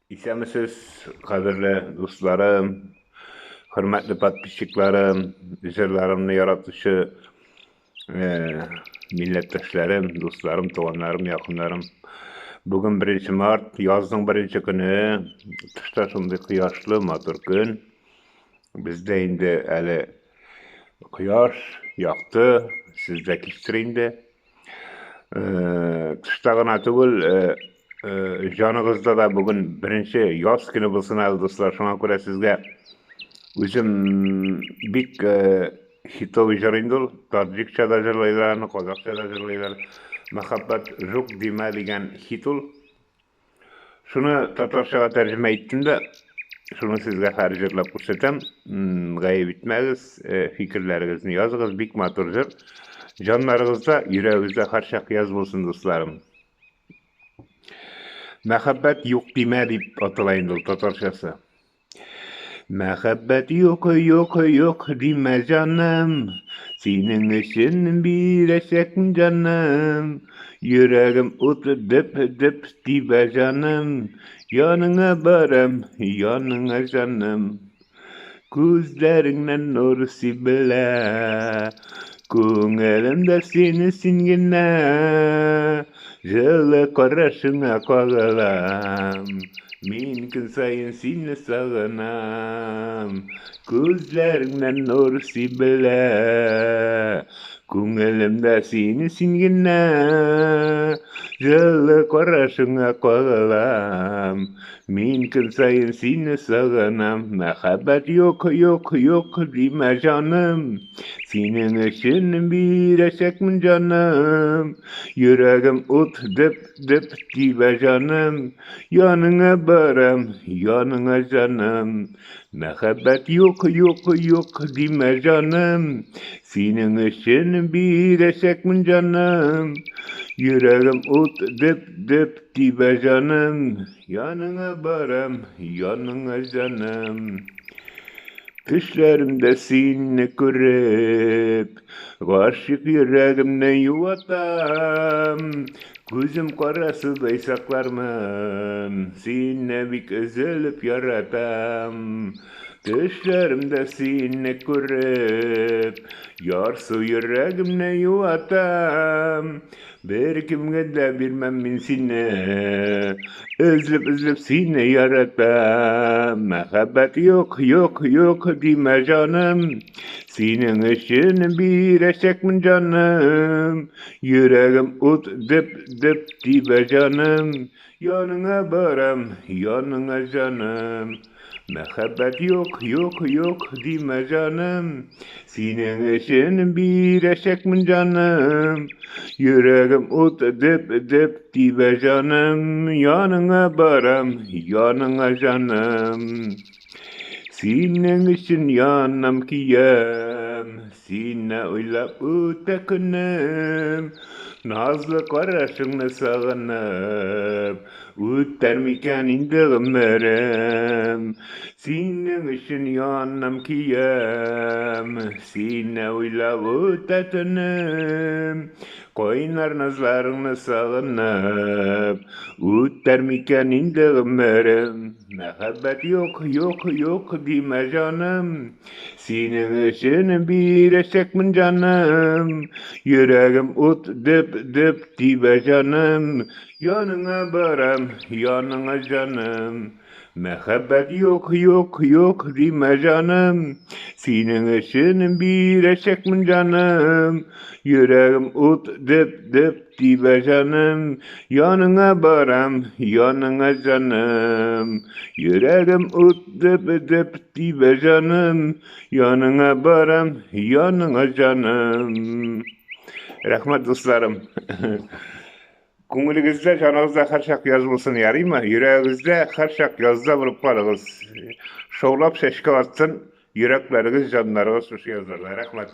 Исәнмесез, кадерле дусларым, хөрмәтле подписчикларым, җырларымны яратучы милләттәшләрем, дусларым, туганнарым, якыннарым. Бүген 1 март, язның беренче көне. Тышта шундый кояшлы, матур көн. Бездә инде әле кояш, якты, сездә кичтер инде. Тышта гына түгел, җаныгызда да бүген беренче яз көне булсын әле, дуслар. Шуңа күрә сезгә үзем бик хитовый җыр инде ул. Таджикча да җырлыйлар аны, казакча да җырлыйлар. Мәхәббәт жук димә дигән хит ул. Шуны татарчага тәрҗемә иттем дә, шуны сезгә хәзер җырлап күрсәтәм. Гаеп итмәгез, фикерләрегезне языгыз, бик матур җыр. Җаннарыгызда, йөрәгегездә һәрчак яз булсын, дусларым. Мәхәббәт юк димә дип атала инде ул татарчасы. Мәхәббәт юк, юк, юк димә җаным, Синең өчен бирәчәкмен җаным. Йөрәгем ут дөп-дөп тибә җаным, Яныңа барам, яныңа җаным. Күзләреңнән нур сибелә, Күңелемдә сине син генә. Җылы карашыңа кагылам, Мин көн саен сине сагынам. Күзләреңнән нур сибелә, Күңелемдә сине син генә. Җылы карашыңа кагылам, Мин көн саен сине сагынам. Мәхәббәт юк, юк, юк димә җаным. Синең өчен бирәчәкмен җаным. Йөрәгем ут дөп, дөп тибә җаным. Яныңа барам, яныңа җаным. Мәхәббәт юк, юк, юк димә җаным. Синең өчен бирәчәкмен җаным. Йөрәгем ут дөп, дөп тибә җаным. Яныңа барам, яныңа җаным. Төшләремдә сине күреп, гашыйк йөрәгемне юатам. Күзем карасыдай саклармын, сине бик өзелеп яратам. Төшләремдә сине күреп, ярсу йөрәгемне юатам. Бер кемгә дә бирмәм мин сине. Өзлеп-өзлеп сине яратам. Мәхәббәт юк, юк, юк димә җаным. Синең өчен бирәчәкмен җаным. Йөрәгем ут дөп-дөп тибә җаным. Яныңа барам, яныңа җаным. Мәхәббәт юк, юк, юк димә җаным. Синең өчен бирәчәкмен җаным. Йөрәгем ут дөп-дөп тибә җаным. Яныңа барам, яныңа җаным. Синең өчен янам киям, Сине уйлап үтә көнем. Назлы карашыңны сагынып, Үтәр микән инде гомерем? Синең өчен янам киям, Сине уйлап үтә төнем. Кайнар назларыңны сагынып, Үтәр микән инде гомерем? Мәхәббәт юк, юк, юк димә җаным. Синең өчен бирәчәкмен җаным. Йөрәгем ут дөп-дөп тибә җаным. Яныңа барам, яныңа җаным. Мәхәббәт юк, юк, юк димә җаным. Синең өчен бирәчәкмен җаным. Йөрәгем ут дөп-дөп Тибә җаным, яныңа барам, яныңа җаным. Йөрәгем ут дөп-дөп тибә җаным, яныңа барам, яныңа җаным. Рәхмәт, дусларым. Күңелегездә, җаныгызда һәрчак яз булсын, ярыймы? Йөрәгегездә һәрчак язда булып калыгыз. Шаулап чәчкә атсын йөрәкләрегез, җаннарыгыз шушы язларда. Рәхмәт.